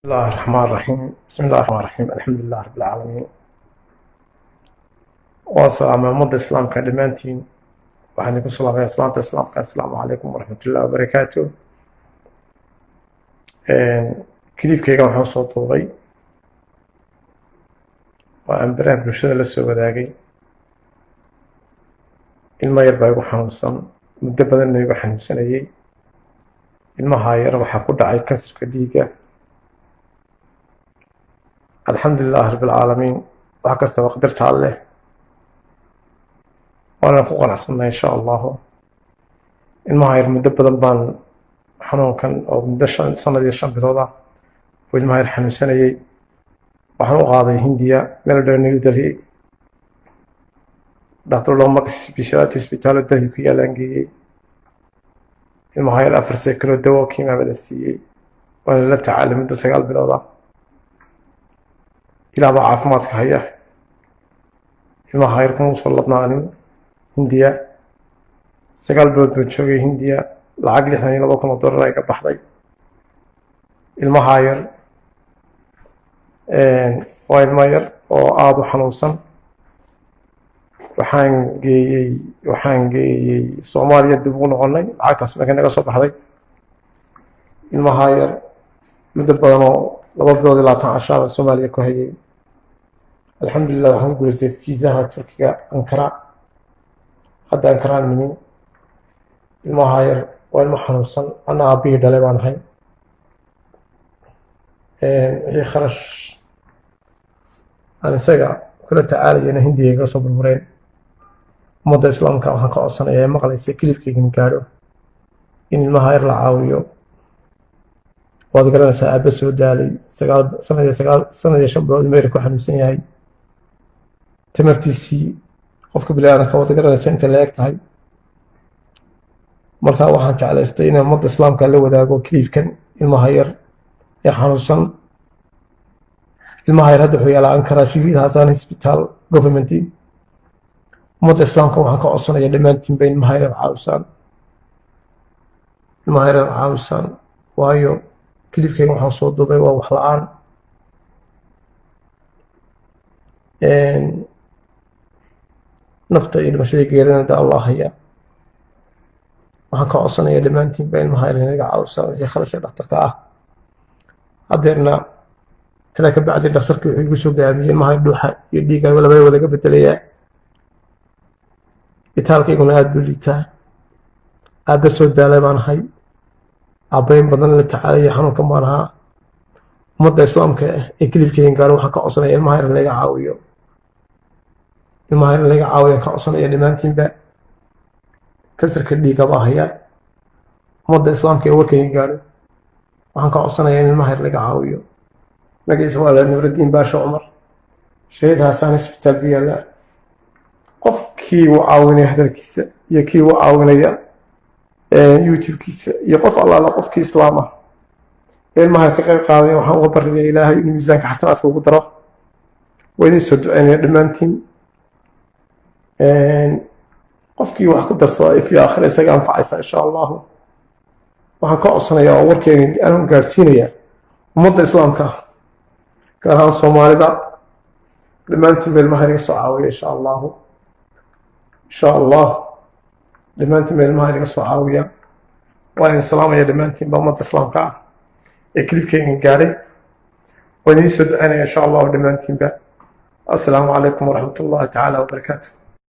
الله الرحمن الرحيم، بسم الله الرحمن الرحيم، الحمد لله رب العالمين. Waan salaamay ummadda Islaamka dhammaantiin. Waxaan idinku salaamaya islaamta Islaamka: assalaamu calaykum waraxmat ullahi wabarakaatu. Clipkayga waxaan soo duubay oo aan baraha bulshada la soo wadaagay. Ilmo yar baa igu xanuunsan, muddo badanna igu xanuunsanayay. Ilmaha yar waxaa ku dhacay kansarka dhiigga. Alxamdu lilahi rab alcaalamiin, wax kastaba qadarta Alleh, waanaan ku qanacsannahay, insha Allahu. Ilmaha yar muddo badan baan xanuunkan, oo muddo 5 sanad iyo 5 bilood ah oo ilmaha yar xanuunsanayay. Waxaan u qaaday Hindiya, meel dheer, New Delhi, dhakhtar loo Max Speciality Hospital Delhi ku yaalaan geeyey. Ilmaha yar 4 cycle oo dawo kiimaaba la siiyey, waana la tacaalay muddo 9 bilood ah. Ilaah baa caafimaadka haya. Ilmaha yar kuma soo ladnaanin Hindiya. 9 bilood buu joogay Hindiya. Lacag $62,000 ay ka baxday. Ilmaha yar waa ilmo yar oo aada u xanuunsan. Waxaan geeyey Soomaaliya, dib ugu noqonnay lacagtaas markay naga soo baxday. Ilmaha yar muddo badan oo 2 bilood iyo 20 cashaaba Soomaaliya ku hayay. Alxamdulilah, waxaan ku guulaystay fiisaha Turkiga, Ankara. Hadda Ankaraan nimin. Ilmaha yar waa ilmo xanuunsan. Anna aabbihii dhalay baan ahay. Wixii kharash aan isaga kula tacaalayana Hindiya kaga soo burbureen. Ummadda Islaamka waxaan ka codsanayaa ee maqlaysa clipkaygan gaadho in ilmaha yar la caawiyo. Waad garanaysaa, aabbe soo daalay, 9 sanad iyo 9 sanad iyo 5 bilood ilmo yar ku xanuunsan yahay, tamartiisii qofka bini aadamka waad garanaysaa inta la eg tahay. Marka waxaan jeclaystay inaan ummadda Islaamka la wadaago clipkan ilmaha yar ee xanuunsan. Ilmaha yar hadda wuxuu yaalaa Ankara, Shahiid Hasan Hospital government. Ummadda Islaamka waxaan ka codsanaya dhammaantiinba ilmaha yar caawisaan, ilmaha yar caawisaan, waayo clipkayga waxaan soo duubay waa wax la-aan. Nafta iyo dhimashada, geerina da Allah haya. Waxaan ka codsanaya dhammaantiinba ilmaha yar inaga caawisaan wixii kharashka dhakhtarka ah. Haddeerna tala ka bacdi dhakhtarkii wuxuu igu soo gaamiyey ilmaha dhuuxa iyo dhiigga labada wadaga bedelayaa. Itaalkayguna aada buu liitaa. Aabba soo daalay baan ahay, aabbayn badan la tacaalaya xanuunkan baan ahaa. Ummadda Islaamka ah ee clipkaygan gaaro waxaan ka codsanaya ilmaha yar laga caawiyo. Ilmaha yar laga caawiyo ka codsanaya dhammaantiinba. Kansarka dhiigga baa haya. Ummadda Islaamka ee warkayga gaaro waxaan ka codsanaya in ilmaha yar laga caawiyo. Magaciisa waa la Nuuradiin Baasha Cumar. Shahiid Haasaan Isbitaal ku yaallaa. Qofkii uu caawinaya hadalkiisa iyo kii uu caawinaya YouTube-kiisa iyo qof allaala qofkii Islaam ah ee ilmaha ka qayb qaaday, waxaan uga baryaya Ilaahay inuu miisaanka xasanaadka ugu daro. Waa idin soo duceynaya dhammaantiin. Qofkii wax ku darsada if iyo aakhira isaga anfacaysa, insha Allahu. Waxaan ka codsanayaa oo warkeega anuu gaadhsiinaya ummadda Islaamka ah, gaar ahaan Soomaalida, dhammaantiin ba ilmaha inaga soo caawiya, insha Allahu. Insha Allah, dhammaantiin ba ilmaha inaga soo caawiya. Waan idin salaamaya dhammaantiin ba ummadda Islaamka ah ee clipkaygan gaadhay. Waan idiin soo duceynaya, insha Allahu, dhammaantiinba. Assalaamu calaykum waraxmat ullahi tacaala wabarakaatu.